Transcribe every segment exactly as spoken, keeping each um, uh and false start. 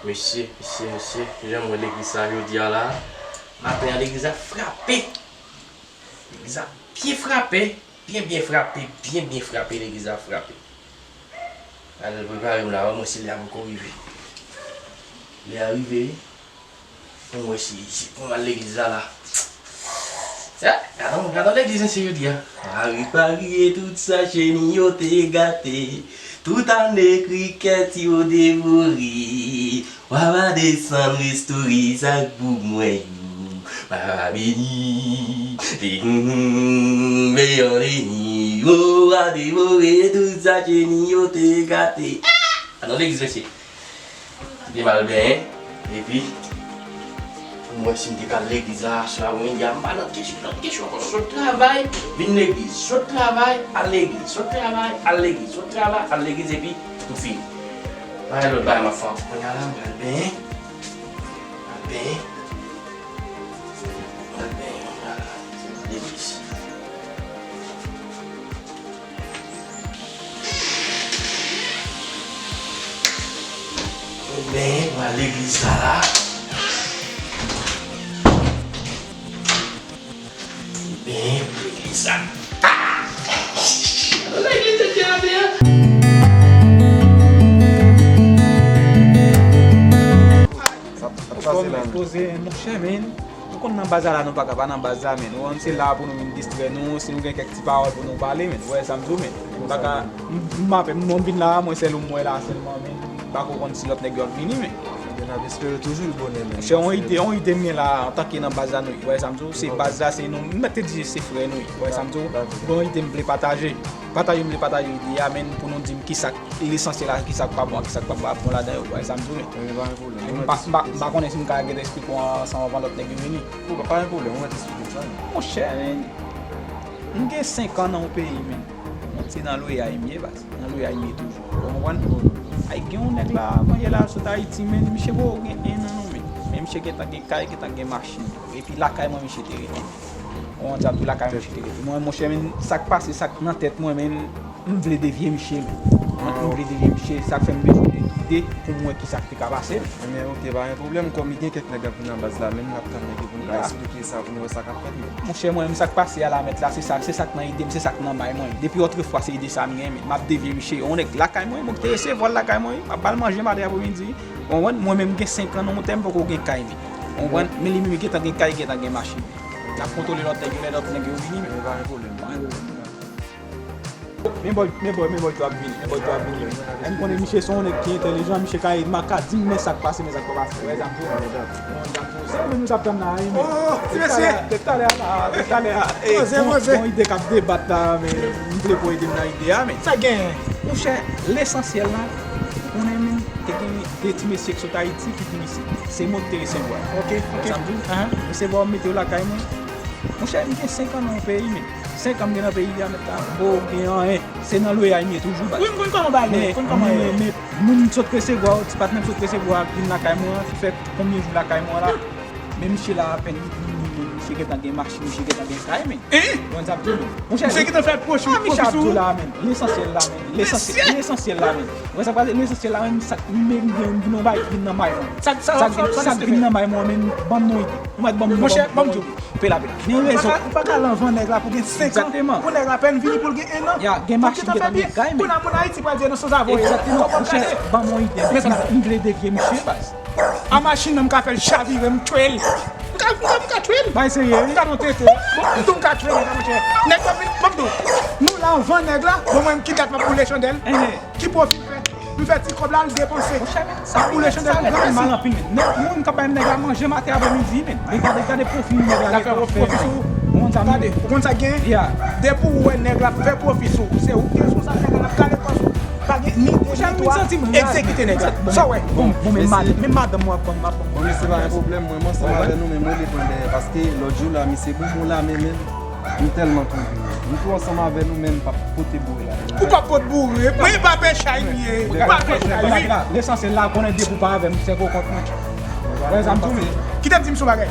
Mesye, mesye, mesye, jan m wè legliz sa jodi a la, maten an legliz la frape. Legliz la byen frape, byen, byen frape, byen, byen frape, legliz la frape. Al prepare m la, wè mwen si lè a poko rive. Lè a rive wi. Pou m wè si, si pou m al legliz la la. Sa, gadon, gadon legliz mesye jodi a. Mari, pari e tout sa cheni yo te gate. Tout ane krikèt yo devore. Wa va desann restore sa k pou mwen yo. Wa va beni, li, hmm, veyan beni. Yo wa devore tout sa cheni yo te gate. Ah! Gadon legliz mesye. Li mal benyen. Epi, pou m wè si m te ka al legliz la aswè a, mwen di a, m pa nan kesyon, lòt kesyon ankò. Sot travay, vin legliz. Sot travay, al legliz. Sot travay, al legliz. Sot travay, al legliz, epi m fini. Pa gen lòt bagay m ap fè ankò. Kounye a la, m pral benyen. M pral benyen. M pral benyen kounye a la. Legliz. Ebyen, mwen legliz sa la. Ebyen, legliz sa. Ah! Legliz de Dieu, bien. Sa, sa pase la, men. Poze, monchè, men. Nou konn nan baz la, nou pa ka pa nan baz la, men. Nou konn se la pou nou vin distrè nou, si nou gen kèk ti pawòl pou nou pale, men. Ou wè sa m di w, men. M pa ka, m, m, m, m vin la, mwen sèl ou m wè la sèlman, men. M pa ko konn si lòt nèg yo ap vini, men. Ebyen, n ap espere toujou l bonè, men. Monchè, yon ide, yon ide m gen la, antanke nan baz la, nou, ou wè sa m di w, se baz la, se nou, m mèt te di se frè nou, ou wè sa m di w. Dakò. Bon, ide m vle pataje. Pataje m vle pataje ide a, men, pou nou di m kisa k lesansyèl la, kisa k pa bon, kisa k pa bon ladan yo, ou wè sa m di w, men. Ebyen, pa gen pwoblèm. M pa, m pa, m pa konnen si m ka gentan esplike w ansanm anvan lòt nèg yo vini. Ou pa, pa gen pwoblèm, ou mèt esplike m sa, men. Monchè, men, m gen senk an nan yon peyi, men. Se nan loyay m ye, baz. Nan loyay m ye toujou. Ou konprann? Ay, gen yon nèg la, manyè la, sot Ayiti, men, misye poko gen en an non, men. Men misye gentan gen kay, gentan gen machin. Epi lakay mwen, misye te rete. Ou konprann sa m di w, lakay mwen, misye te rete. Mwen, monchè, men, sa k pase, sa k nan tèt mwen, men, m vle devye misye, men. M vle devye misye, sa k fè m bezwen de ide pou m wè kisa k te ka pase, men. Ebyen, oke, pa gen pwoblèm. Kòm li gen kèk nèg k ap vin nan baz la, men n ap tann nèg yo pou n ka esplike sa, pou n wè sa k ap fèt, men. Monchè, mwen menm, sa k pase a la, mèt la, se sa, se sa k nan ide m, se sa k nan may mwen. Depi otrefwa, se ide sa m gen, men. M ap devye misye. Yon nèg lakay mwen, bon, ki te resevwa l lakay mwen, wi. M ap ba l manje maten, apremidi. Ou konprann? Mwen menm, m gen senk an nan yon tè, m poko gen kay, men. Ou konprann? Men li menm, li gentan gen kay, gentan gen machin. L ap kontwole lòt nèg yo, lè lòt nèg yo vini, men. Pa gen pwoblèm. Men bòy, men bòy, men bòy tou ap vini, men bòy tou ap vini. E m konnen misye se yon nèg ki entèlijan, misye ka ede m, ka di m men sa k pase, men sa k pa pase. Wè sa m di w. Se ou menm nou t ap tann la, wi, men. Oh, ti mesye. Depi talè a la, depi talè a. Poze, poze. Bon, ide k ap debat la, men m vle pou ede m nan ide a, men. Sa gen? Monchè, lesansyèl la, ou konnen, men, te gen de ti mesye ki sot Ayiti ki vin isit. Se mwen ki te resevwa. Ok, ok. Wè sa m di w? Resevwa w, m mete w lakay mwen. Monchè, m gen senk an nan yon peyi, men. Senk an m gen nan peyi a, mèt la, m poko gen anyen. Se nan loyay m ye toujou, baz. Wi, m konn kòman bagay yo, m konn kòman yo ye. Men, men, men, moun m sot resevwa, ti patnè m sot resevwa, vin lakay mwen an, fè konbyen jou lakay mwen la. Men misye la, apèn li vini, men misye gentan gen machin, misye gentan gen kay, men. Hein? Bon, sa ap di nou. Monchè, misye gentan fè pwofi, ah, misye ap di w la, men. Lesansyèl la, men. Lesansyèl, lesansyèl la, men. Wè sa k pase, lesansyèl la, men, sa, men, men, vin nan may mwen. Sa, sa, sa, sa, sa vin nan may mwen, men, ban m non ide. Ou mèt ban m non, ban m non ide. Pe la, pe la. Gen rezon. Ou pa ka, ou pa ka al anvan nèg la pou gen senk an. Egzakteman. Pou nèg la apèn vini pou l gen en an. Ya, gen machin, gentan gen kay, men. Pou n, pou n Ayiti pral di nou sanzave. Egzakteman. Monchè, ban m yon ide. M, m vle devye misye, baz. A machin nan, m ka fè l chavire, m tchwe l. M ka, m ka, m ka tchwe l. Bay serye, wi. M ka non tete. Bon, m tou m ka tchwe nèg la, monchè. Nèg la vin, ban m di w. Nou la anvan nèg la. Bon, mwen, m ki dat m ap boule chandèl. Ki pwofi m fè? M fè ti kòb la, l depanse. Monchè, men, sa boule chandèl pou granmoun. Mal anpil, men. Nèg, moun k ap bay nèg la manje maten, apremidi, men. Men gade, gade pwofil nèg la gentan fè, men. Gade, ou konn sa k gen? Depi w wè nèg la ap fè pwofi sou ou, se ou ki responsab, nèg la ap kale kò sou ou. Pa gen ni de ni twa, egzekite nèg la. Sa w wè? Bon, bon, men madanm, men madanm mwen ap ban m, ap ban m. Bon, mesye, pa gen pwoblèm, mwen, m ansanm avè nou, men mwen depann dèyè, paske lòt jou la, misye bonbon la, men, men. M tèlman twouve. M tou ansanm avè nou, men m p ap pote boure la. Ou p ap pot boure? Mwen e pa pè chay m ye. Ou pa pè chay, wi. Lesansyèl la, konnen depi w pa avè m, se ko kont mwen. Wè sa m di w, men. Kite m di misye yon bagay.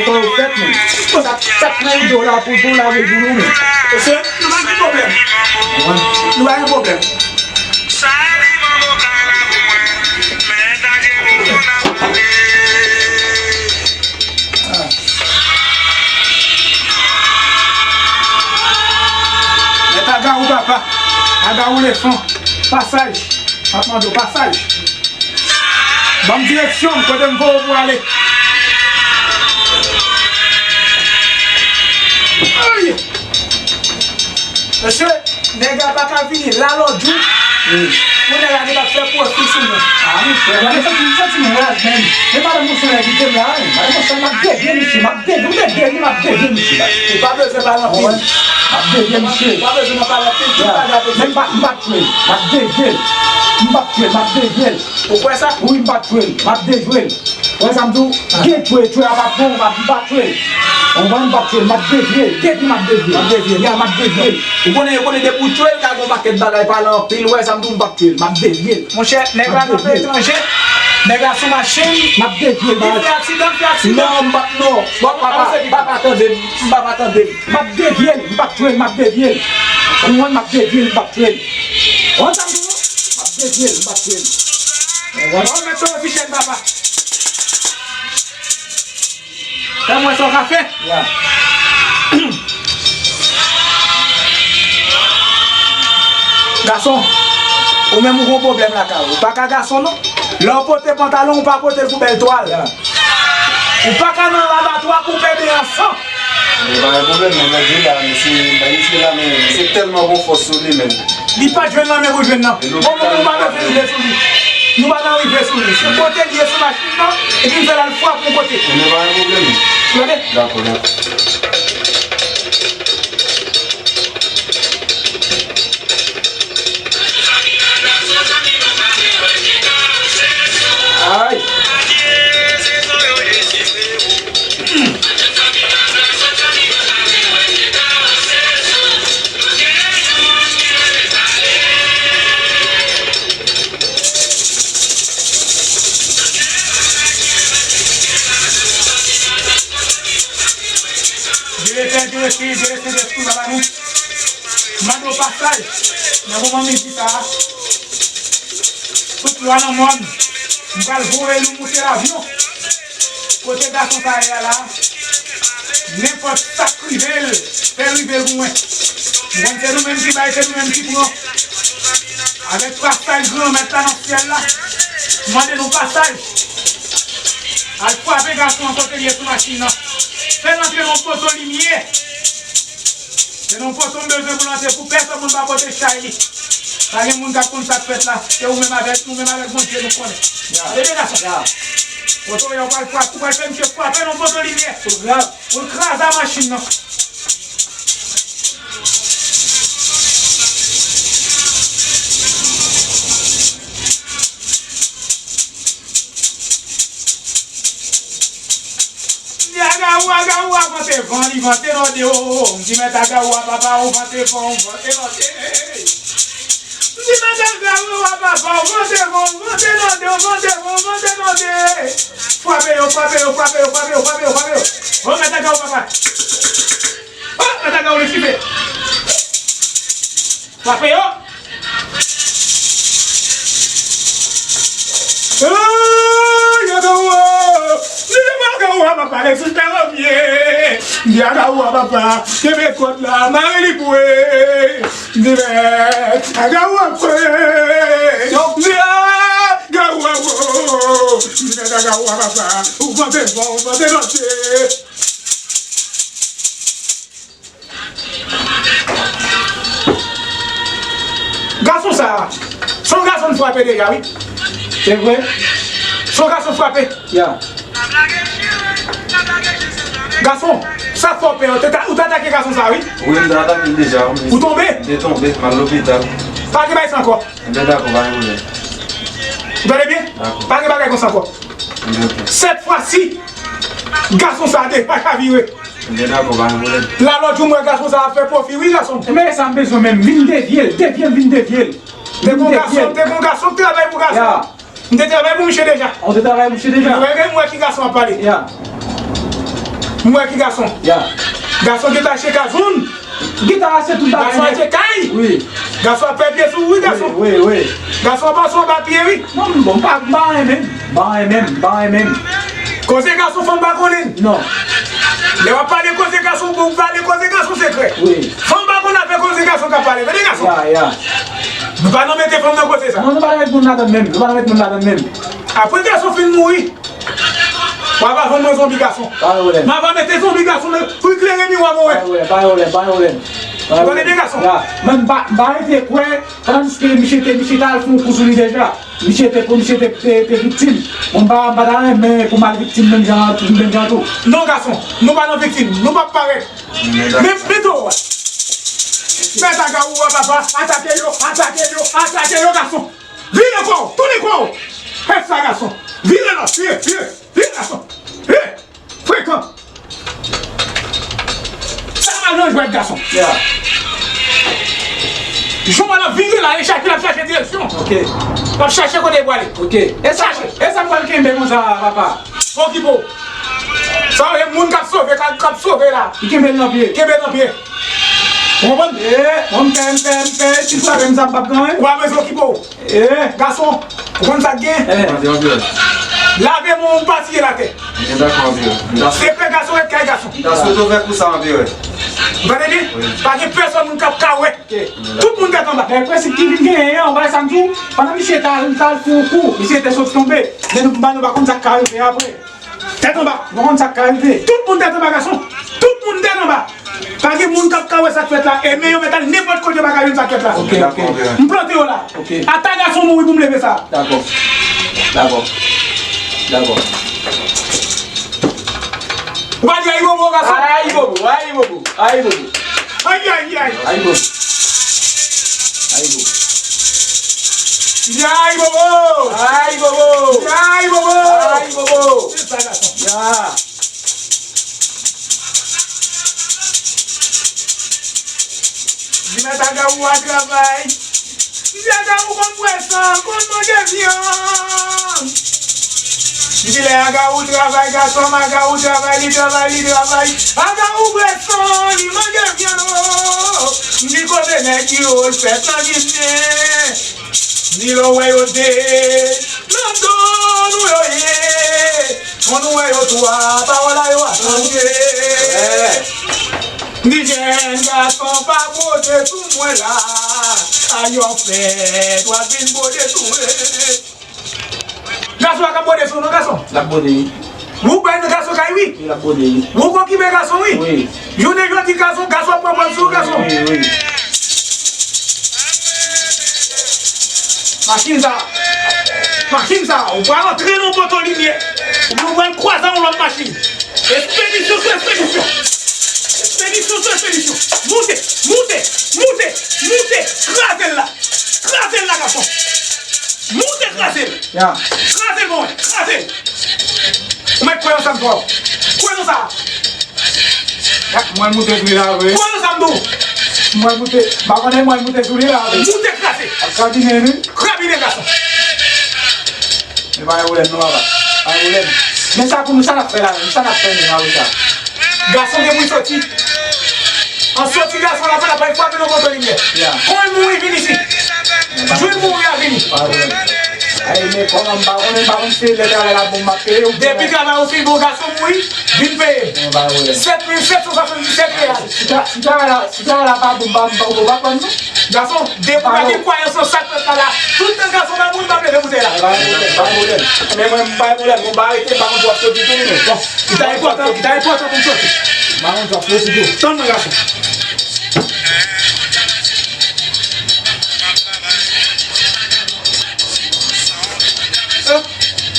fò yo fèt, men. Sa, sa k nan ide w la pou, pou w lave pou nou, men. Mesye, nou pa gen pwoblèm. Nou pa gen pwoblèm. Mèt Agawou papa, Agawou lefan, pasaj, m ap mande w pasaj. Ban m direksyon m, kote m voye w pou ale. Ay! Mesye, nèg la pa ka vini la lòt jou. Pou nèg la te ka fè pwofi sou mwen. A, monchè, mwen santi, mwen santi m raz, menm. Men madan Monchè kite m la, wi. Madan Monchè, m ap devye misye, m ap devye, ou devye li, m ap devye misye. Ou pa bezwen pale anpil. Mwen, m ap devye misye. Ou pa bezwen nan pale anpil, tout bagay ap egziste. Men m pa, m p ap tchwe l, m ap devye l. M p ap tchwe l, m ap devye l. Ou kwè sa? Wi, m p ap tchwe l, m ap dejwe l. Wè sa m di w? Gen tchwe, tchwe a pa bon, m ap, m p ap tchwe l. Ou konprann? M p ap tchwe l, m ap devye l. Depi m ap devye l. M ap devye l. Ya, m ap devye l. Ou konnen, ou konnen depi w tchwe l, ka gen yon pakèt bagay pale anpil, wè sa m di w, m p ap tchwe l, m ap devye l. Monchè, nèg la nan peyi etranje, nèg la sou machin, m ap devye l, li fè aksidan, l fè aksidan. Non, m p ap, non. Bon, papa, papa tande m, papa tande m. M ap devye l, m p ap tchwe l, m ap devye l. Ou konprann, m ap devye l, m p ap tchwe l. Ou konprann sa m di w? M ap devye l, m p ap tchwe l. Ou konprann? Bon, mèt Toro Fichèn, papa. Fè m wè sa w ka fè. Ya. Gason, ou menm ou gon pwoblèm lakay ou. Ou pa ka gason non. Lè w pote pantalon, ou pa pote l pou bèl twal. Ya. Ou pa ka nan labatwa koupe ben an san. Men pa gen pwoblèm, men jodi la, mesye, bay mesye la, men se tèlman gon fòs sou li, men. Li pa t jwenn lanmè pou jwenn nan. Bon, bon, nou pa bezwen rive sou li. Nou pa nan rive sou li. Se kote li ye sou machin nan, epi m fè l al frape yon kote. Men pa gen pwoblèm. Tande? Dakò, dakò. Ay! Byeneme, Byeneme, Byeneme, Byeneme, Baba nou. M mande w pasaj nan moman midi sa a. Tout lwa nan mòn, m pral voye nou moute lavyon. Kote gason sa ye a la, nenpòt sa k rive l, fè l rive l pou mwen. M konn se nou menm ki bay, se nou menm ki pran. Avèk pasaj Granmèt la nan syèl la, m mande nou pasaj. Al frape gason an kote l ye sou machin nan. Fè l antre nan yon poto limyè. Se nan yon poto m bezwen pou l antre pou pèsonn moun pa pote chay li. Pa gen moun k ap konn sa k fèt la. Se ou menm avèk, ou menm avèk Bondye nou konnen. Ya. Tande byen gason. Ya. Poto yo pral frape, ou pral fè misye frape nan poto limyè. Pou l kraze. Pou l kraze machin nan. Di Agawou, Agawou a vante van, li vante nòde o. M di mèt Agawou a papa, ou vante van, ou vante nòde. M di mèt Agawou a papa, ou vante van, ou vante nòde, ou vante van, ou vante nòde. Frape yo, frape yo, frape yo, frape yo, frape yo, frape yo. O mèt Agawou papa. O mèt Agawou li sife. Frape yo. Ay, Agawou! Li te pral Agawou a papa, Alexis te ranvye. Li Agawou a papa, kenbe kòd la, mare li bwe. Li mèt Agawou a bwe. Li Agawou a bwe. Li mèt Agawou a papa, ou vante van, ou vante nòde. Gason sa a, se yon gason m frape deja, wi. Se vre? Se yon gason m frape. Ya. Gason, sa fè w pè, ou te ta-, ou te atake gason sa a, wi. Wi, m te atake l deja, wi. Ou tonbe? M te tonbe, m al lopital. Pa gen bagay sa ankò. Enben, dakò, pa gen pwoblèm. Ou tande byen? Dakò. Pa gen bagay konsa ankò. Enben, ok. Sèt fwa si, gason sa a te pa chavire. Enben, dakò, pa gen pwoblèm. La, lòt jou, m wè gason sa a ap fè pwofi, wi, gason. Enben, e sa m bezwen menm. Vin devye l, devye l, vin devye l. Te gon gason, te gon gason k travay pou gason. Ya. M te travay pou misye deja. Ou te travay pou misye deja? Mwen menm, m wè ki gason ap pale. Ya. M wè ki gason. Ya. Gason ki tache kazoun. Gita a se tout bagay nèt. Gason achte kay. Wi. Gason ap fè pye sou ou, wi, gason. Wi, wi, wi. Gason ap pase anba pye, wi. Non, bon, m pa, m pa renmen. M pa renmen, m pa renmen. Koze gason, fanm pa konnen. Non. Lè w ap pale koze gason, bon, w pale koze gason sekrè. Wi. Fanm pa konn afè koze gason k ap pale. Tande gason. Ya, ya. Nou pa nan mete fanm nan koze sa. Non, nou pa nan met moun ladann menm. Nou pa nan met moun ladann menm. Apre gason fin mouri, w a va vann mwen zonbi gason. Pa gen pwoblèm. M a va mete zonbi gason nan pou klere miwa mwen wè. Pa gen pwoblèm, pa gen pwoblèm, pa gen pwoblèm. Ou tande byen, gason? Ya. Men m pa, m pa rete kwè, tandiske misye te, misye t al fè yon kou sou li deja. Misye te, misye te, te, te viktim. Bon, m pa, m pa ta renmen pou m al viktim menm jan, menm jan tou. Non, gason, nou pa nan viktim. Nou p ap parèt. Men, men to a. Mèt Agawou a papa, atake yo, atake yo, atake yo, gason. Vire kò w, tounen kò w. Fè sa, gason. Vire la, vire, vire, vire, gason. Vire. Frekan. Sa pa nan jwèt, gason. Ya. Jan w ap vire la, e chak moun ap chache direksyon. Ok. L ap chache kote l prale. Ok. E sa, chache. E sa m pral kenbe konsa, papa. Okipe w. Sa w ye moun k ap sove, k ap, k ap sove la. Li kenbe l nan pye. Kenbe l nan pye. Ou konprann? E, mwen m pè, m pè, m pè, si m frape m sa m p ap gen anyen. Ou pa bezwen okipe w. E, gason, ou konn sa k gen? E. Mande anpil. Lave men w, pa siye l atè. Mwen dakò anpil. Sekrè gason ret kay gason. M ta swete w fè kou sa anpil. Ou tande byen? Wi. Pa gen pèsonn moun k ap ka wè. Ok. Tout moun tèt anba. Men prensip ki vin genyen an, ou wè sa m di w? Pandan misye t al, t al fè yon kou, misye te sot tonbe. Men nou, nou pa konn sa k ka rive apre. Tèt anba. Ou pa konn sa k ka rive. Tout moun tèt anba, gason. Tout moun tèt anba. Pa gen moun k ap ka wè sa k fèt la. E men yo mèt al nenpòt kote, yo pa ka jwenn sa k fèt la. Ok, ok. M plante yo la. Ok. Ata gason mouri pou m leve sa. Dakò. Dakò. Dakò. Ou pa di ayibobo, gason? Ayibobo, ayibobo, ayibobo. Ay, ay, ay. Ayibobo. Ayibobo. Ya ayibobo. Ayibobo. Ya ayibobo. Ayibobo. Se sa, gason. Ya. Di mèt Agawou a travay. M di Agawou konn bwè san, konn manje vyann. M di lè Agawou travay, gason m, Agawou travay, li travay, li travay. Agawou bwè san, li manje vyann, o. M di kote nèg yo l fèt nan Ginen. M di lè w wè yo de, nan do nou yo ye. Kon nou wè yo twa, pawòl a yo a chanje. M di jèn gason pa bwode sou mwen la. A yon fèt, w ap vin bwode sou mwen. Gason pa ka bwode sou nou, gason. L ap bwode, wi. Ou bay nou gason kay, wi. Wi, l ap bwode, wi. Ou ka okipe gason, wi. Wi. Jounen jodi, gason, gason ap pran pòz sou ou, gason. Wi, wi. Machin sa. Machin sa. Ou pral antre nan poto limyè. Ou pral kwaze yon lòt machin. Espedisyon sou espedisyon. Espedisyon sou espedisyon. Moute, moute, moute, moute. Kraze l la. Kraze l la, gason. Moute, kraze l. Ya. Kraze l, bon, kraze l. Ou mèt kwè nan sa m fè w. Kwè nan sa. Ya, mwen moute sou li la, vre. Kwè nan sa m di w. Mwen moute. M pa konnen mwen moute sou li la, vre. Moute, kraze. Ap krabinen, wi. Krabinen, gason. Men pa gen pwoblèm non, papa. Pa gen pwoblèm. Men sa pou nou, sa n ap fè la menm? Sa n ap fè menm apre sa? Gason gen pou l soti. An soti gason la, fè l ap al frape nan poto limyè. Ya. Kon l mouri, vin isit. Jou l mouri a, vini. Pa gen pwoblèm. Ay, men kòman m pa konnen, m pa konn si lè travay la bon, m ap peye ou. Depi travay ou fin bon, gason mouri, vin peye. Men pa gen pwoblèm. Sèt mil sèt san swasanndisèt reyal. Si ta-, si travay la, si travay la pa bon, m pa, m pa, ou pa pran non. Gason, depi w pa gen kwayans nan sa k fèt la la, tout tan gason pa mouri, m ap leve boutèy la. Pa gen pwoblèm, pa gen pwoblèm. Men mwen, m pa gen pwoblèm, mwen pa rete, m pa konn twòp soti tou, non. Bon, li ta enpòtan, li ta enpòtan pou m soti. M pa konn twòp soti tou. Tann mwen, gason.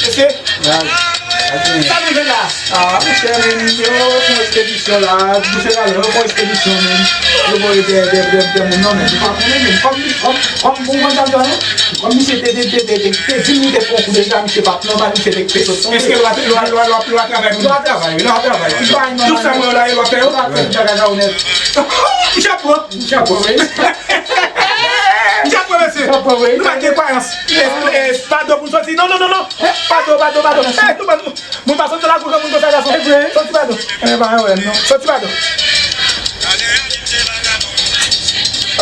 Mesye, sa nou jwenn la? Ah, monchè, men, yo fè yon espedisyon la, monchè, la, yo fè yon espedisyon, men, yo voye de, de, de, de moun, non, men, nou pa konnen, men, kòm, kòm, kòm, bon, mwen, sa m di, non? Kòm misye te, te, te, te, te, te di m li te fè yon kou deja, misye pa t nòmal, misye te kite sot tonbe. Èske lwa, lwa, lwa, lwa, lwa travay, moun? Lwa travay, wi, lwa travay. Tout sa mwen yo la, yo lwa fè yo? Lwa fè bagay la onèt. Misye ap pran. Misye ap pran, wi. Misye ap pran, mesye. Misye ap pran, wi. Nou pa gen kwayans. Eh, eh, pa do pou soti. Non, non, non, non. Pa do, pa do, pa do. Eh, nou pa, moun pa soti la pou moun konsa, gason. Se vre. Soti pa do. Eh, pa wè, non. Soti pa do.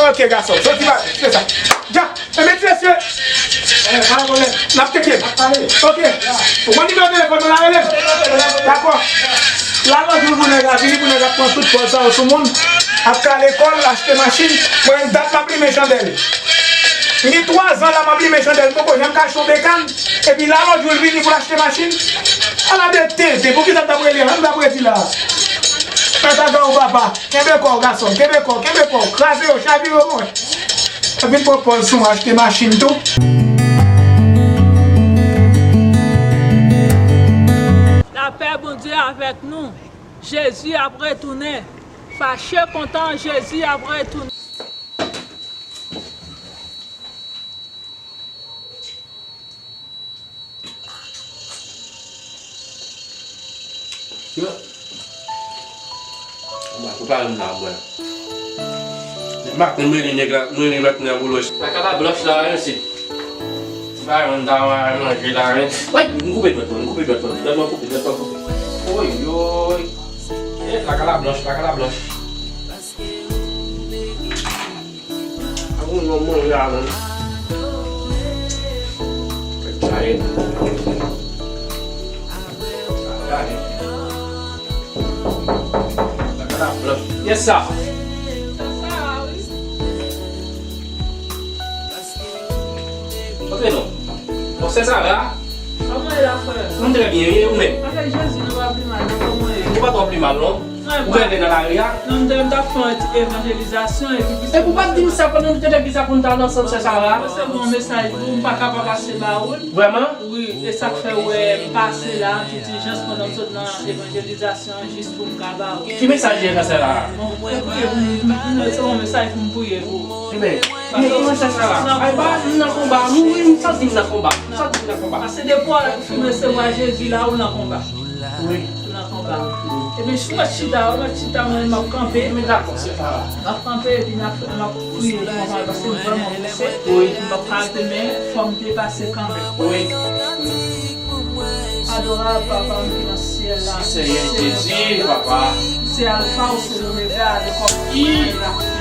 Ok, gason. Soti pa do. Se sa. Dja. E men ti mesye. Eh, pa gen pwoblèm. N ap tcheke. N ap pale. Ok. Ou konn nimewo telefòn mwen la, rele m. Dakò. Lalòdjou pou nèg la vini, pou nèg ap pran tout pòz sa yo sou moun. Ap kale kò l, achte machin. Mwen menm dat m ap limen chandèl. M gen twa zan la m ap limen chandèl. M poko janm ka achte yon bekàn. Epi lalòdjou l vini pou l achte machin. Ala de tenten. Poukisa m t ap rele a? M t ap redi la. Mèt Agawou papa. Kenbe kò w, gason, kenbe kò w, kenbe kò w, kraze yo, chavire yo, mwen. Vin pran pòz sou mwen, achte machin tou. Lapè Bondye avèk nou. Jezi ap retounen. Fache kontan, Jezi ap retounen. Yo. Mwen prepare m la, mwen. Maten, mwen li nèg la, mwen li lòt nèg boulos. Lakay la blanch la, yon si. Ti bayon ta manje la, men. Woy, m koupe dwèt mwen, m koupe dwèt mwen. Dwèt mwen koupe, dwèt mwen koupe. Woy, woy. Eh, lakay la blanch, lakay la blanch. A moun yo mouri a menm. Sa ye. Gade. Gade la blanch. Yes, sa. Ok, non. Bon, se sa la. Kòman w ye la, frè? Mwen trè byen, e ou menm? Avèk Jezi, nou pa pi mal, non, kòman w ye? Pa twò pi mal, non. Ou wè lè nan lari a? Non, m te, m t ap fè yon ti evanjelizasyon epi. Epi ou pa t di m sa pandan nou te nan legliz la pou n t al ansanm, sè Sara? Mwen se bon mesaj pou ou, m pa ka pa pase ba ou l. Vrèman? Wi, e sa k fè ou wè m pase la, an tout ijans, pandan m sot nan evanjelizasyon an, jis pou m ka ba ou. Ki mesaj li ye, sè Sara? Bon, e priye pou m, m, m, se yon mesaj pou m priye pou ou. Ebyen, priye pou mwen, sè Sara. Ay, ba, m nan konba. M, wi, m santi m nan konba. M santi m nan konba. Paske depi w fin resevwa Jezi la, ou nan konba. Wi. Ou nan konba. Ebyen, si w mèt chita, ou mèt chita, mwen, m ap kanpe. M dakò, sè Sara. M ap kanpe, epi m ap, m ap priye pou mwen, paske m vrèman prese. Wi. M p ap ka rete, men fò m depase kanmenm. Wi. Adorab Papa m ki nan syèl la. Senyè Jezi, Papa. Ou se Alfa, ou se Lomega, le kòmansman e la fen.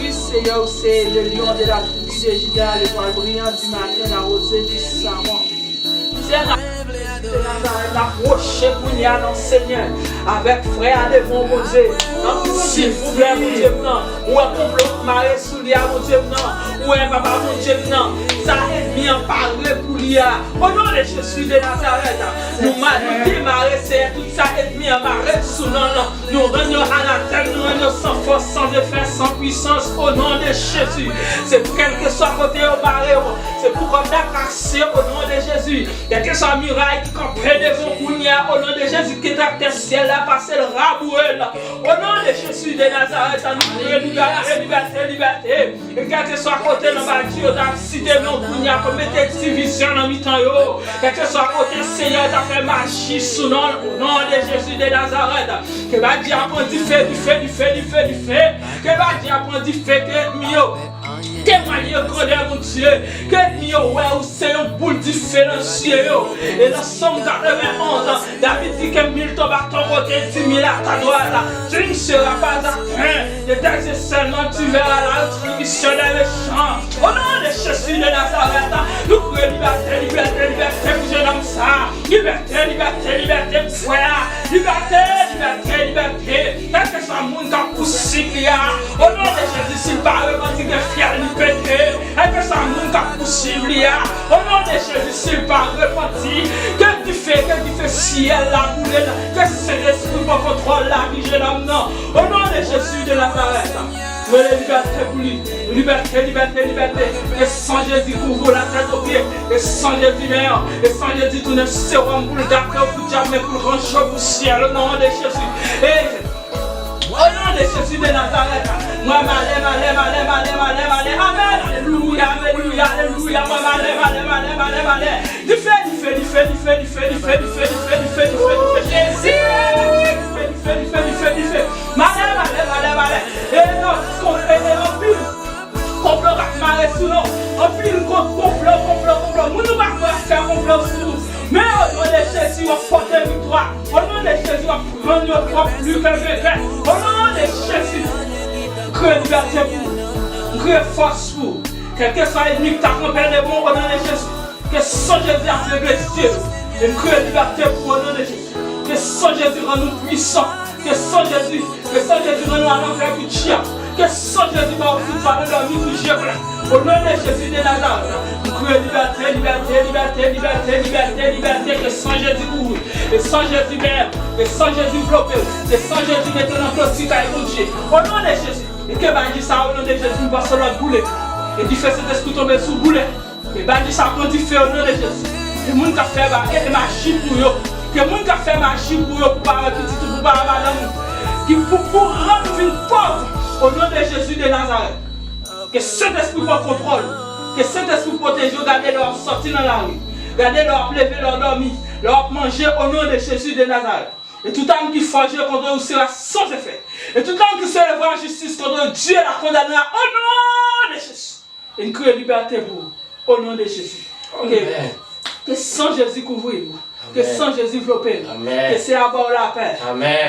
Wi, Senyè, ou se le lion de la tribu de Juda, l'étoile brillante du matin, la rosée du Saron. Senyè, n ap, n ap pwoche kounye a nan Senyè, avèk frè a devan w, Bondye. N ap di, silvouplè, Bondye m nan, ou wè konplo k mare sou li a, Bondye m nan, ou wè, Papa, Bondye m nan, sa ènmi an pare pou li a. O non de Jezi de Nazarèt, nou ma-, nou demare, Senyè, tout sa ènmi an mare sou non l. Nou rann yo anatèm, nou rann yo san fòs, san efè, san pwisans, o non de Jezi. Se pou kèlkeswa kote yo bare w, se pou kòd la kase, o non de Jezi. Kèlkeswa miray ki kanpe devan w kounye a, o non de Jezi, ke traktè syèl la pase l, raboure l. O non de Jezi de Nazarèt, nou kriye libète, libète, libète. E kèlkeswa kote nan bati yo t ap site non kounye a pou mete divizyon nan mitan yo. Kèlkeswa kote Senyè t ap fè maji sou non, o non de Jezi de Nazarèt. Ke bati a pran dife, dife, dife, dife, dife. Ke bati a pran dife, ke ènmi yo temwanye grandè Bondye. Ke ènmi yo wè ou se yon boul dife nan zye yo. E nan Sòm katrevenn onz, David dit que mille tombent à ton côté, dix mille à ta droite, tu ne seras pas atteint. L'Éternel seulement tu verras la rétribution des méchants. Au nom de Jésus de Nazareth, nou kriye libète, libète, libète pou jenòm sa. Libète, libète, libète pou frè a. Libète, libète, libète. Kèlkeswa moun k ap pousib li a, o non de Jezi, si l pa repanti, ke fyèl li pete. Kèlkeswa moun k ap pousib li a, o non de Jezi, si l pa repanti, ke dife, ke dife syèl la boule, ke Sentespri pran kontwòl lavi jenòm nan. O non de Jezi de Nazarèt, mwen libète pou li. Libète, libète, libète. Ke san Jezi kouvri w latèt o pye. Ke san Jezi men an. Ke san Jezi tounen sewòm pou l gate w pou dyab, men pou l ranje w pou syèl, o non de Jezi. E O non de Jezi de Nazarèt, mwen malè, malè, malè, malè, malè, malè. Amèn. Alelouya, alelouya, alelouya. Mwen malè, malè, malè, malè, malè. Dife, dife, dife. Jezi. Dife, dife, dife, dife. Malè, malè, malè, malè. E non, kon-, e, e, anpil konplo k ap mare sou nou. Anpil kon-, konplo, konplo, konplo. Moun nou pa kwè ap fè konplo sou nou. Men o non de Jezi, w ap pote viktwa. O non de Jezi, w ap rann yo twò pli ke venkè. O non de Jezi, m kriye libète pou ou. M kriye fòs pou ou. Kèlkeswa ènmi k ta kanpe devan w, o non de Jezi, ke san Jezi avegle zye yo. E m kriye libète pou ou, o non de Jezi. Ke san Jezi rann nou pwisan. Ke san Jezi, ke san Jezi rann nou alanvè kou dyab. Ke san Jezi ba w viktwa nan dòmi kou je klè. O non de Jezi de Nazarèt, m kriye libète, libète, libète. Ke san Jezi kouvri w. Ke san Jezi beni w. Ke san Jezi vlope w. Ke san Jezi mete w nan kloti kay Bondye. O non de Jezi. E ke bandi sa, o non de Jezi, m pase lòd boule. E dife Sentespri tonbe sou boule. Ke bandi sa pran dife o non de Jezi. Ke moun k ap fè ba-, e, e maji pou yo. Ke moun k ap fè maji pou yo, pou pa wè pitit ou, pou pa wè madanm ou. Ki pou, pou rann ou vin pòv. O non de Jezi de Nazarèt. Ke Sentespri pran kontwòl. Ke Sentespri pwoteje w. Gade lè w ap sòti nan lari. Gade lè w ap leve, lè w dòmi. Lè w ap manje, o non de Jezi de Nazarèt. Et toute arme qui forgée contre vous sera sans effet. Et toute langue qui se lèvera en justice contre Dieu la condamnera au nom de Jésus. E n kriye libète pou ou. O non de Jezi. Ke, ke san Jezi kouvri w. Ke san Jezi vlope w. Ke Seyè a ba w lapè.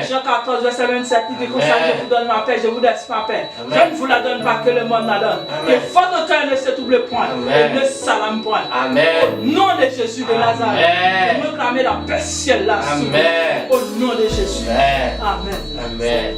Jan katòz vèsè vennsèt li di konsa, Je vous donne ma paix, je vous laisse ma paix. Je ne vous la donne pas que le monde la donne. Que votre cœur ne se trouble point et ne s'alarme point. Au nom de Jésus de Nazareth, nou reklame lapè syèl la sou ou. O non de Jezi. Amèn.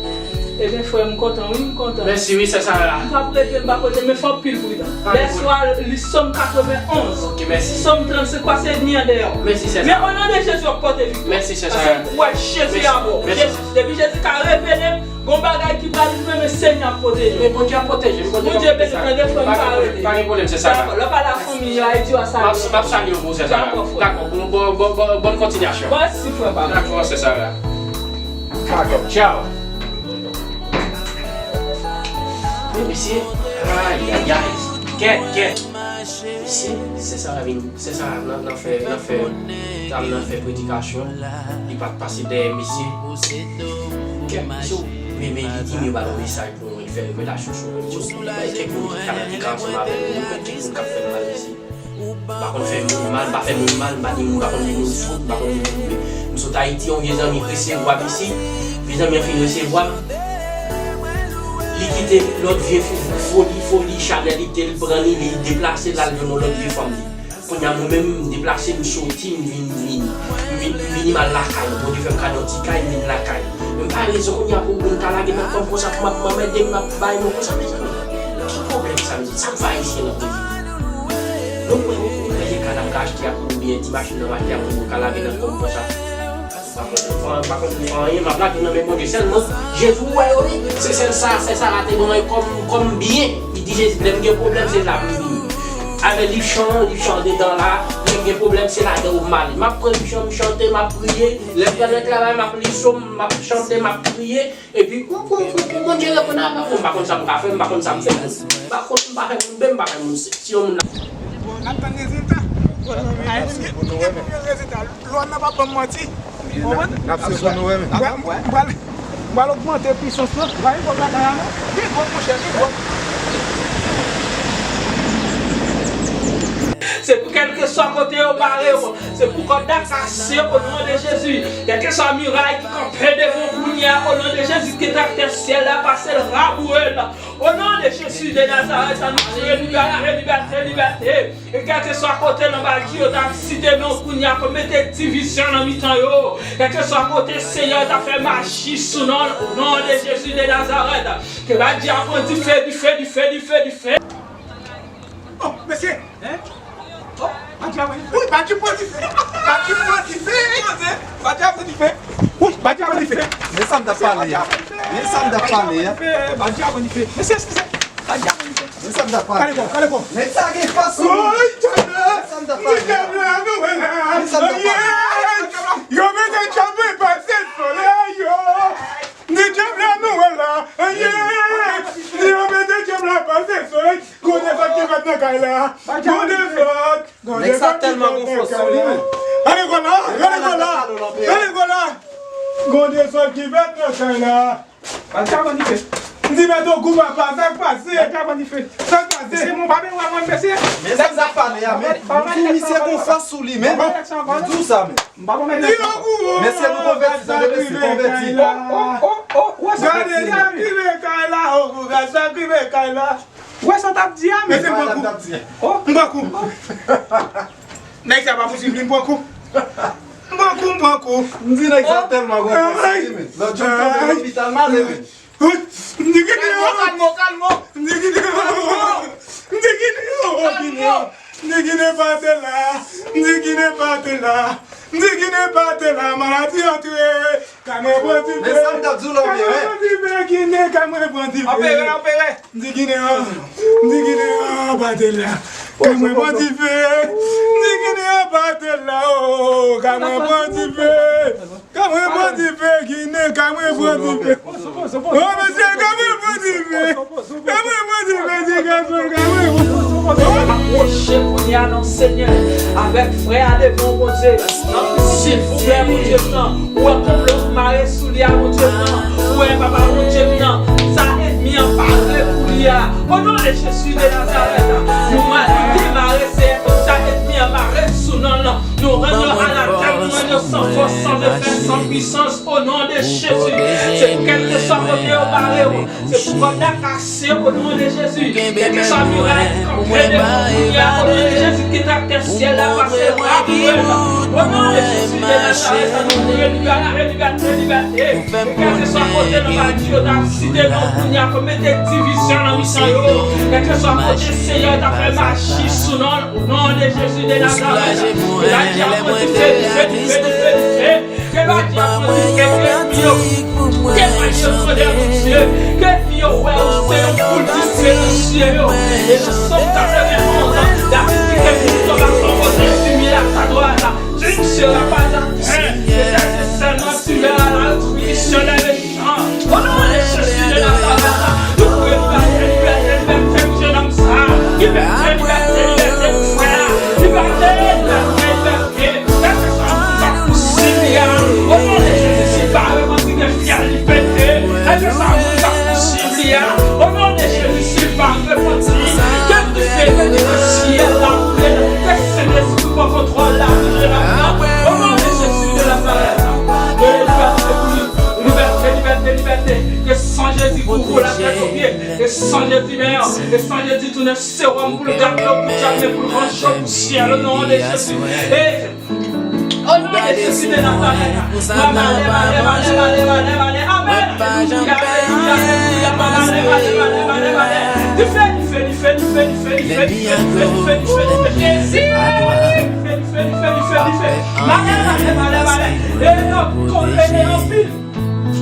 Ebyen, frè, m kontan, wi, m kontan. Mèsi, wi, sè Sara. M p ap rete, m p ap rete, men fò w pil pridan. Lè swa, li Sòm katrevenn onz. Ok, mèsi. Sòm trannsenk, pase edmi an deyò. Mèsi, sè Sara. Men, o non de Jezi, w ap pòte viktwa. Mèsi, sè Sara. Paske w wè Jezi avè w. Mèsi. Jezi, depi Jezi ka revele m, gon bagay ki pral rive, men Senyè ap pwoteje w. Men Bondye ap pwoteje m, Bondye ap pwoteje m. Bondye beni, tande, frè m, pa rete. Pa gen pwoblèm, sè Sara. Dakò, lè w pale a fanmi yo, a di yo a salye. M ap, m ap salye w, sè Sara. Dakò, frè. Dakò, bon, bon, bon, bon, bòn kontinyasyon. Mèsi, frè, pa. Dakò, sè Sara. Dakò, tchaw. Men mesye, ayayay, kèt, kèt. Mesye, sè Sara vin, sè Sara nan, nan fè, nan fè, nan fè predikasyon, li pa t pase dèyè mesye. Kèt, mesye, men, men li di, li ba l yon mesaj pou mwen, li fè revelasyon sou mwen, mesye, kèk moun ki ka nan, ki ka ansanm avè mwen, kèk moun k ap fè m mal, mesye. M pa konn fè moun mal, m pa fè moun mal, m pa di moun, m pa konn di moun fout, m pa konn di moun, m sot Ayiti, yon vye zanmi resevwa m isi, vye zanmi an fin resevwa m, li kite lòt vye fi-, foli, foli, chanèlite, li pran li, li deplase l al jwenn yon lòt vye fanm li. Kounye a mwen menm, m deplase, m soti, m vin, m vin, m vin, m vin, m al lakay mwen, Bondye fè m kado yon ti kay, m vin lakay. Men m pa gen rezon kounye a pou moun ta lage nan kò m konsa, pou m ap anmède m, ap bay mwen konsa, mezanmi. Ki pwoblèm sa, mezanmi? Sa k fè Ayisyen nan peyi? Donk, mwen, mwen, mwen, mwen, ka n ap ka achte ak oubyen ti machin nan achte ak moun ka lage nan kò m konsa. Pa konn, pa konn, pa konn anyen, m ap lage nan men Bondye sèlman. Jezi wè yo, wi. Se sèl sa, sèl sa la te ban mwen kòm, kòm byen. Li di Jezi, lè m gen pwoblèm, se la m vini. Avè liv chan, liv chan dedan la, lè m gen pwoblèm, se ladan yo m ale. M ap pran liv chan, m chante, m ap priye. Lè m pral nan travay, m ap li sòm, m ap chante, m ap priye. Epi, ou, ou, ou, ou, Bondye reponn avè w. M pa konn sa m ka fè, m pa konn sa m fè moun. M pa konn, m pa fè moun byen, m pa fè moun se, si yon moun la. N ap tann rezilta. Ayiti, ki gen pou gen rezilta. Lòn nan p ap ban m manti. Ou konprann? N ap swiv pou nou, wi, men. M pral, m pral, m pral ogmante pwisans lan. Pa gen pwoblèm la, non. Pi gwo, monchè, pi gwo. Se pou kèlkeswa kote yo bare w. Se pou kòd la kase, o non de Jezi. Kèlkeswa miray ki kanpe devan w kounye a, o non de Jezi, ki traktè syèl la pase l, raboure l. O non de Jezi de Nazarèt, anonse libète, libète, libète. E kèlkeswa kote nan Badi yo ta site non kounye a, pou mete divizyon nan mitan yo. Kèlkeswa kote Senyè ta fè maji sou non, o non de Jezi de Nazarèt. Ke Badi a pran dife, dife, dife, dife, dife. Oh, mesye! Hein? Oh, Badi a pran dife. Wi, Badi pran dife. Badi pran dife. Wi, Badi a pran dife. Wi, Badi a pran dife. Men sa m t ap pale a. Men sa m t ap pale a. Badi a pran dife. Mesye, eskize. Badi a pran dife. Men sa m t ap pale a. Kale kò, kale kò. Nèg sa gen fòs sou li. Woy, djab la. Men sa m t ap pale a. Djab la, nou wè la. Men sa m t ap pale a. Yo mete djab mwen pase solèy yo. Ni djab la nou wè la, aye! Ni yo mete djab la pase solèy. Gon dezòd ki fèt nan kay la. Gon dezòd, gon dezòd ki fèt nan kay la. Nèg sa tèlman gon fòs sou li, men. Gade kò la, gade kò la, gade kò la. Gon dezòd ki fèt nan kay la. M di mèt Ogou papa, sa k pase? Sa k pase? Se moun pa bezwen wè mwen, mesye. Men sa k ap pale a, men. M di w misye gon fòs sou li, men. M di w sa, men. M pa konn mèt. Mesye, nou konvèti, tande, mesye, konvèti. Oh, oh, oh, oh, wè sa k ap di a, men. Gade sa k rive kay la, oh, gade sa k rive kay la. Wè sa t ap di a, men. Mesye, m pran kou. Oh. M pran kou. Nèg sa pa posib, li m pran kou. M pran kou, m pran kou. M di nèg sa tèlman gon fòs sou li, men. Lòt jou m tonbe lopital, m ale, men. Wi, m di kite yo. Kalmo, kalmo, kalmo. M di kite yo. M di kite yo. Kalmo. M di kite yo. M di kite pa te la. M di kite pa te la. M di kite pa te la. Maladi antre. Ka mwen pran dife. Men sa m t ap di w la, ou byen, wi. Ka mwen pran dife, kine, ka mwen pran dife. Opere, opere. M di kine an. M di kine an, pa te la. Ka mwen pran dife. M di kine an, pa te la, oh. Ka mwen pran dife. Ka mwen pran dife, Ginen, ka mwen pran dife. Oh, mesye, ka mwen pran dife. Ka mwen pran dife, ti gason, ka mwen pran. M ap pwoche kounye a nan Senyè, avèk frè a devan Bondye. Silvouplè, Bondye m nan, ou wè konplo k mare sou li a, Bondye m nan. Ou wè, papa Bondye m nan, sa ènmi an pare pou li a. O non de Jezi de Nazarèt, nou mare, demare, Seyè, tout sa ènmi an mare sou non l. Nou rann yo anatèm, nou rann yo san fòs, san defèt, san pwisans, o non de Jezi. Se pou kèlkeswa kote yo bare w, se pou kòd la kase, o non de Jezi. Kèlkeswa miray ki kanpe devan w kounye a, o non de Jezi, ki Atè syèl la pase rapid. O non de Jezi de Nazarèt, annou libète, libète, libète. E kèlkeswa kote nan bandi yo ta site non kounye a pou mete divizyon nan mitan yo. Kèlkeswa kote Seyè ta fè maji sou non, o non de Jezi de Nazarèt. E la di a pran dife, dife, dife, dife, dife. Ke bandi ap pran dife, ke fi yo temwaye grandè Bondye, ke fi yo wè ou se yon boul dife nan zye yo. E nan Sòm katreven onz, David di ke Kristo va s'envoler, fumier à sa droite. Tu ne seras pas atteint. L'Éternel sèlman tu verras la rétribution des méchants. O non de Jezi de Nazarèt, nou voye libète, libète, libète pou jennonm sa. Libète, libète, libète pou frè a. Libète, libète, libète. Kèlkeswa moun k ap pousib li a, o non de Jezi, si l pa repanti, ke fyèl li pete. Kèlkeswa moun k ap pousib li a, o non de Jezi, si l pa repanti, ke dife nan syèl la boule, ke Sentespri pran kontwòl lavi jennonm nan, o non de Jezi de Nazarèt. Voye libète pou li, libète, libète, libète, ke san Jezi kouvri w la tèt o pye, ke san Jezi benyen w, ke san Jezi tounen sewòm pou l gate w, pou l gate w, pou l ranje w pou syèl, o non de Jezi. E O non de Jezi de Nazarèt. Mwen bale, bale, bale, bale, bale, bale. Amèn. Alelouya, alelouya, alelouya. Mwen bale, bale, bale, bale, bale. Dife, dife, dife, dife, dife, dife, dife, dife, dife, dife. Jezi. Dife, dife, dife, dife, dife. Bale, bale, bale, bale. E yo konplete anpil.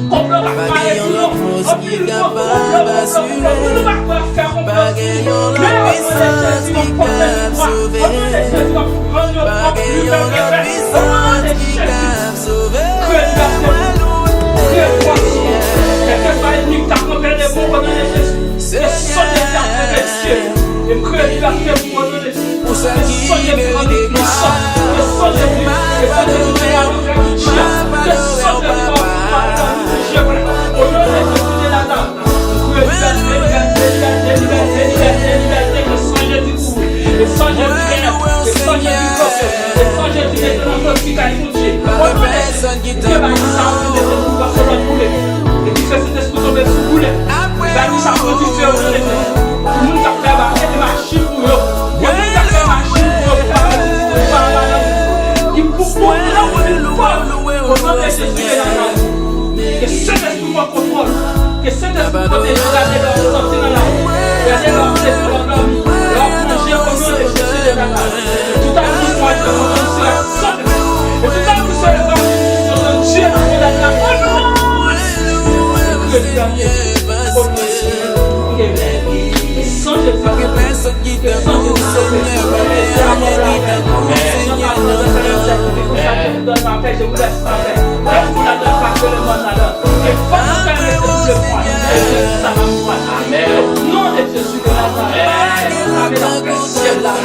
Konplo k ap pare sou nou. Anpil konplo, konplo, konplo, konplo. Moun nou pa kwè ap fè konplo sou nou. Men o non de Jezi, w ap pote pouvwa. O non de Jezi, w ap rann yo twòp pli bèl ke fè. O non de Jezi, kreye libète pou nou. Kreye fòs pou nou. Kèlkeswa ènmi k ta kanpe devan w, o non de Jezi, ke san Jezi ap fè mesye. E m kreye libète pou ou, o non de Jezi. Ke san Jezi rann nou pwisan. Ke san Jezi, ke san Jezi fè nou fè kout je. Ke san Jezi fè nou fè kout je. O non de Jezi de Nazarèt. Ke san Jezi kouvri. Ke san Jezi benyen. Ke san Jezi bloke. Ke san Jezi mete nan pwòp ti kay Bondye. O non de Jezi. Ke bagay sa yo mete sou pase lòt boule. Epi fè Sentespri tonbe sou boule. Bagay sa yo dife yo mete. Pou moun k ap fè bagay de maji pou yo. Gen moun k ap fè maji pou yo, pou pa, pou pa ba yo. Ki pou, pou nan moun pòv. O non de Jezi de Nazarèt. Ke Sentespri pran kontwòl. Ke Sentespri pwoteje w, gade lè w ap sòti nan lari. Gade lè w ap leve, lè w ap dòmi. Lè w ap manje, o non de Jezi de Nazarèt. Tout abri pou w ap sòti. E tout abri se lè w ap sòti, Dye nan kondane la. O non de Jezi. Ke Dye ap fè. O non de Jezi. Ke san Jezi. Ke san Jezi.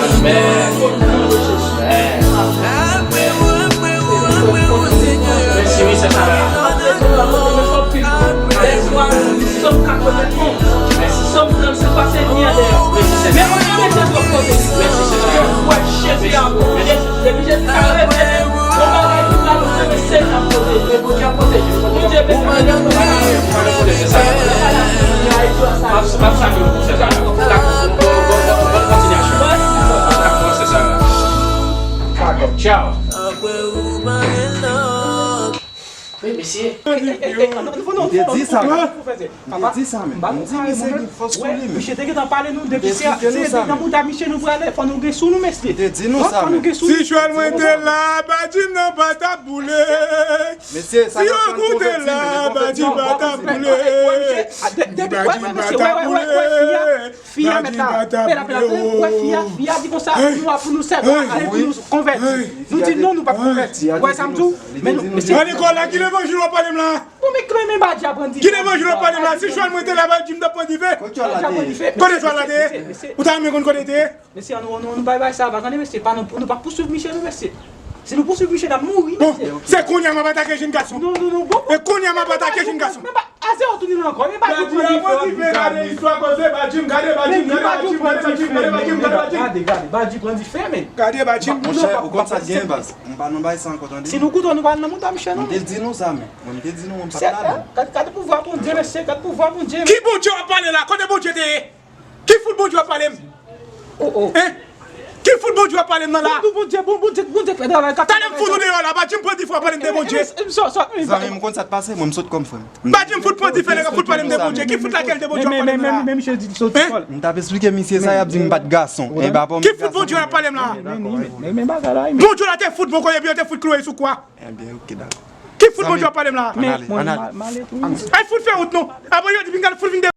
Amèn. Mèsi, wi, sè Sara. Mèsi, Sòm katrevenn onz. Mèsi, Sòm trannsenk, pase byen dèyè. Mèsi, Sè Sara. Men mwen ka mete dlo kote li. Mèsi, Sè Sara. Ke fwa Jezi a pwoteje. Depi Jezi ka rete, yon bagay ki pral rive, men Seyè a pwoteje. Bondye pwoteje. Bondye pwoteje. Sè Sara. M ap, m ap salye w, Sè Sara. Dakò. Bon, bon, bon, bon, bòn kontinyasyon. Dakò, Sè Sara. Dakò. Tchaw. Men mesye. Li te di sa, men. Li te di sa, men. M di misye gen fòs sou li, men. Misye te gentan pale nou depi se, se nan mouda misye nou prale, fò nou gen sou nou, mesye. Li te di nou sa, men. Si chwal mwen te la, badi m nan pa t ap boule. Mesye, sa y ap fè n konvèti, men konvèti an pa pase. Badi m pa t ap boule. Badi m pa t ap boule. Fi a mèt la, pela, pela, pela, ou wè fi a, fi a di konsa, nou ap pou nou sèvi, ale pou nou konvèti. Nou di non, nou p ap konvèti. Ou wè sa m di w? Men nou, mesye. An Nikola, ki levanjil w ap pale m la? Bon, men, men, men, badi a pran dife. Ki levanjil w ap pale m la? Si chwal mwen te la, badi m t ap pran dife. Kote chwal la te ye? Kote chwal la te ye? Ou ta renmen konn kote l te ye? Mesye, an nou, nou, nou bay, bay sa, pa tande, mesye, pa nou, nou p ap pouswiv misye, non, mesye. Si nou pouswiv misye, n ap mouri, mesye. Bon, se kounye a m ap atake jenn gason. Non, non, non, bon. E kounye a m ap atake jenn gason. Men pa, a zewo tounen ankò, men pa di pran dife. Gade istwa koze, Badjim, gade, Badjim, gade, Badjim, gade, Badjim, gade, Badjim, gade, Badjim. Gade, gade, Badji pran dife, men. Gade, Badjim. Monchè, ou konn sa k gen, baz. M pa nan bay sa ankò, tande. Si nou koute, nou pral nan mouda misye, non. M te di nou sa, men. Mwen, m te di nou, mwen, m pa t ladan. Gade, gade pouvwa Bondye, mesye, gade pouvwa Bondye. Ki Bondye w ap pale la? Kote Bondye te ye? Ki fout Bondye w ap pale m? Oh, oh. Hein? Ki fout Bondye w ap pale m nan la. Bon, Bondye, bon, Bondye, Bondye k fè travay. Talè m fout ou deyò la, pa di m pran dife w ap pale m de Bondye. Zanmi m, ou konn sa k pase, mwen m sot kòm frè m. Pa di m fout pran dife, nèg ap fout pale m de Bondye. Ki fout lakèl de Bondye w ap pale m nan la? Men, men, men, men, misye di l soti kò l. M t ap esplike misye sa, y ap di m pa t gason. Ki fout Bondye w ap pale m la? Men, men, men, men bagay la, men. Bondye w la te fout bon kote, epi yo te fout kloure sou kwa. Ebyen, oke, dakò. Ki fout Bondye w ap pale m la? Men, mwen, m ale tou. Ay fout fè wout nou. Apre yo di pinga fout vin de